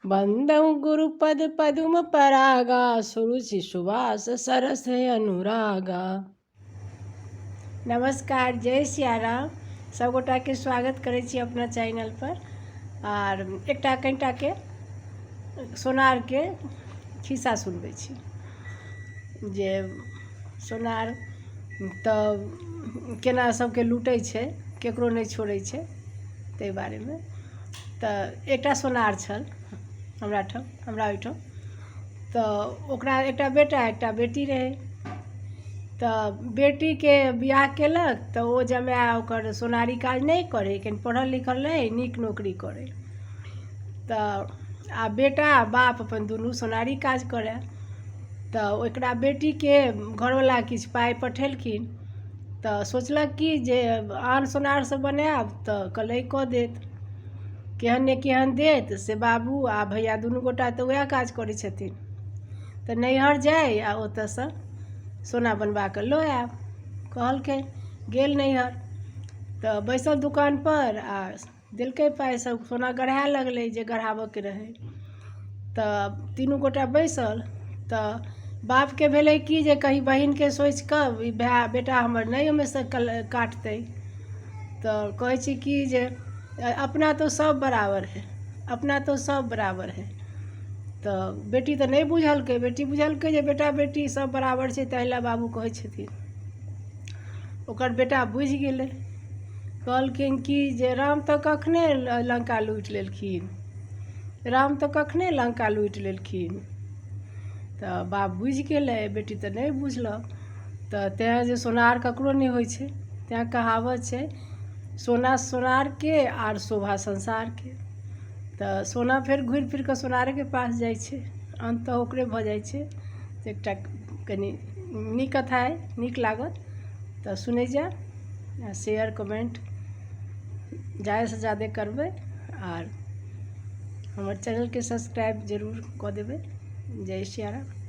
बंदहु गुरुपद पदुम परागा, सुरुचि सुवास सरस अनुरागा। नमस्कार, जय सियाराम। सभगोटाके स्वागत करै छी अपना चैनलपर। आर एकटा कनिटाके सोनारके खिस्सा सुनबै छी जे सोनार तऽ केना सभके लूटै छै, ककरो नहि छोड़ै छै, ताहि बारेमे। तऽ एकटा सोनार छल हमरा ठाम, हमरा ओहिठाम। तऽ ओकरा एकटा बेटा एकटा बेटी रहै। तऽ बेटीके बिआह केलक तऽ ओ जमाए ओकर सोनारी काज नहि करै, कनि पढ़ल लिखल रहै, नीक नौकरी करै। तऽ आ बेटा आ बाप अपन दुनू सोनारी काज करए। तऽ ओकरा बेटीके घरवला किछु पाइ पठेलखिन। तऽ सोचलक कि जे आन सोनारसँ बनायब तऽ कलइ कऽ देत, केहन ने केहन देत से बाबू आ भैया दुनू गोटा तऽ उएह काज करै छथिन। तऽ नैहर जाइ आ ओतयसँ सोना बनबा कऽ लऽ आयब। कहलकै, गेल नैहर तऽ बैसल दोकानपर आ देलकै पाइ, सभ सोना गढ़ाए लगलै जे गढ़ाबयके रहै। तऽ तीनू गोटा बैसल। तऽ बापके भेलै कि जे कहीँ बहिनके सोचि कऽ ई भाय बेटा हमर नहि ओहिमेसँ काटतै। तऽ कहै छी कि जे अपना तो सब बराबर है, अपना तो सब बराबर है। तऽ बेटी तऽ नहि बुझलकै, बेटी बुझलकै जे बेटा बेटी सब बराबर छै, ताहि लए बाबू कहै छथिन। ओकर बेटा बुझि गेलै। कहलखिन कि जे राम तऽ कखने लङ्का लूटि लेलखिन, राम तऽ कखने लङ्का लूटि लेलखिन। तऽ बाप बुझि गेलै, बेटी तऽ नहि बुझलक। तऽ तेँ जे सोनार ककरो नहि होइ छै, तेँ कहावत छै सोना सोनारके आर शोभा संसारके। तऽ सोना फेर घुरि फिर कऽ सोनारेके पास जाइ छै, अन्ततः ओकरे भऽ जाइ छै। एकटा कनि नीक कथा अइ, नीक लागत तऽ सुनै जायब आ शेयर कमेन्ट जादेसँ जादे करबै आर हमर चैनलके सब्सक्राइब जरूर कऽ देबै। जय सियाराम।